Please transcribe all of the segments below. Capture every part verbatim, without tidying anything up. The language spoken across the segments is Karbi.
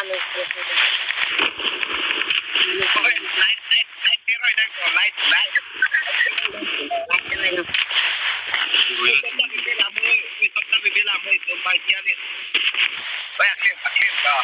Oi, light, light, light, zero, light, light. Oi, akhir, akhir, ah.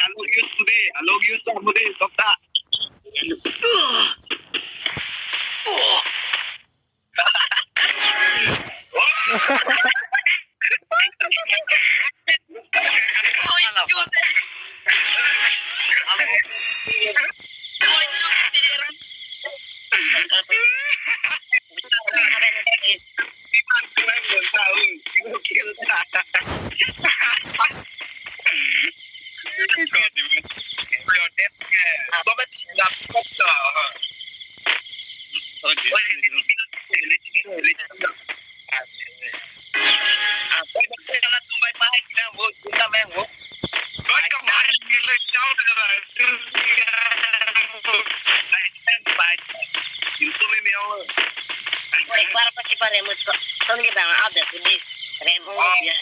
Alok use today, alok use today, sokta. एक बार पच्चीस पर रेमो तो, तो नहीं बना, आप देखो जी, रेमो हो गया।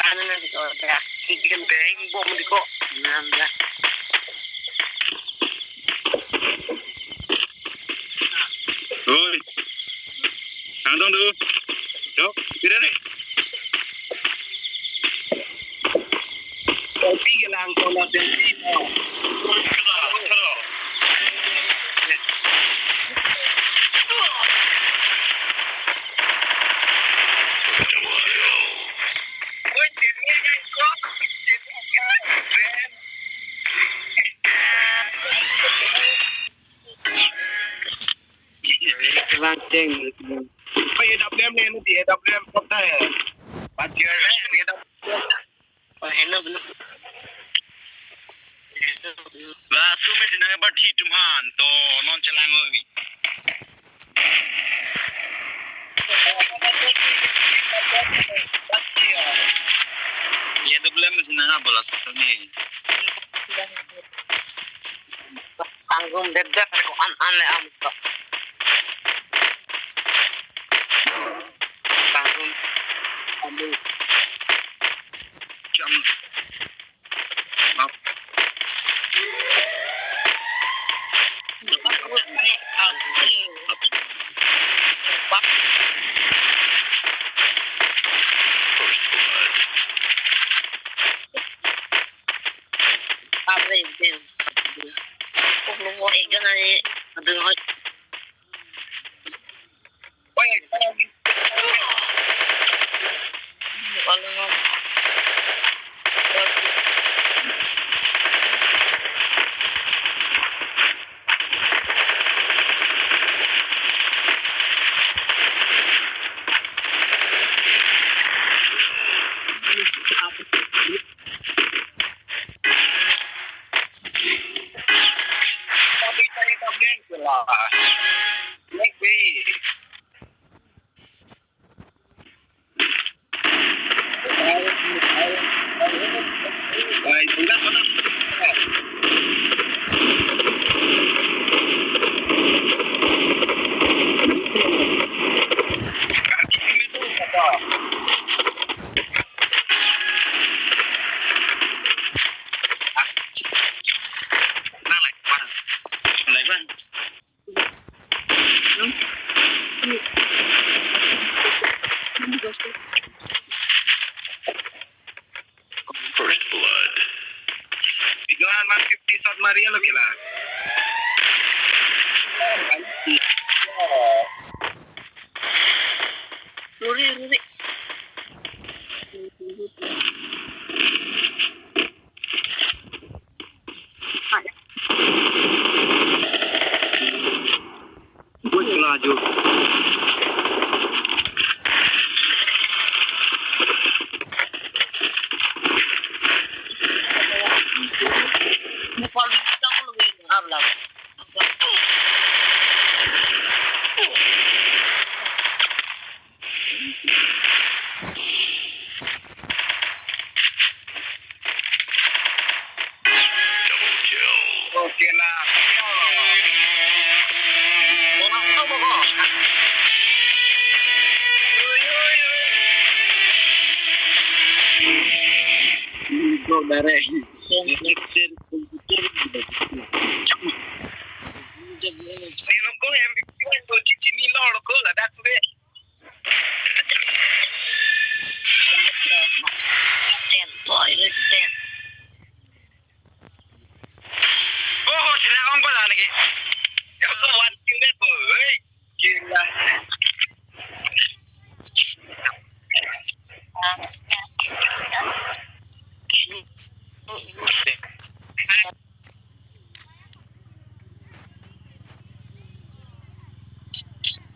Kanan na diko, da, kikin deng bom diko. Nan da. Oi. Sang dong du. Jok, kira ni. Selfie ke lang ko na selfie mo. Bang ceng. Ko A W M le, A W M sokta hai. Bang ceng, A W M. Laso mesi nang party atum aphan to non chelang oi. Kangrum dep dep ko an an le am ko. Kangrum. Amu. Jam. First blood. Abre, ben. Kok nunggu egang aja. Aduh, hoi. First blood. Johan one fifty shot mari lo kela. Ruri, ruri. Wait, kela jo. Nepal di kita ko lagi ablam. Double kill. Okay lah. Kok dareh. Ni lo ko M V P ko chini lo lo ko ladak sudah. Ten, boy, ten. Oh, sila akong pala lagi. Ako one kill na po, eh. Gila.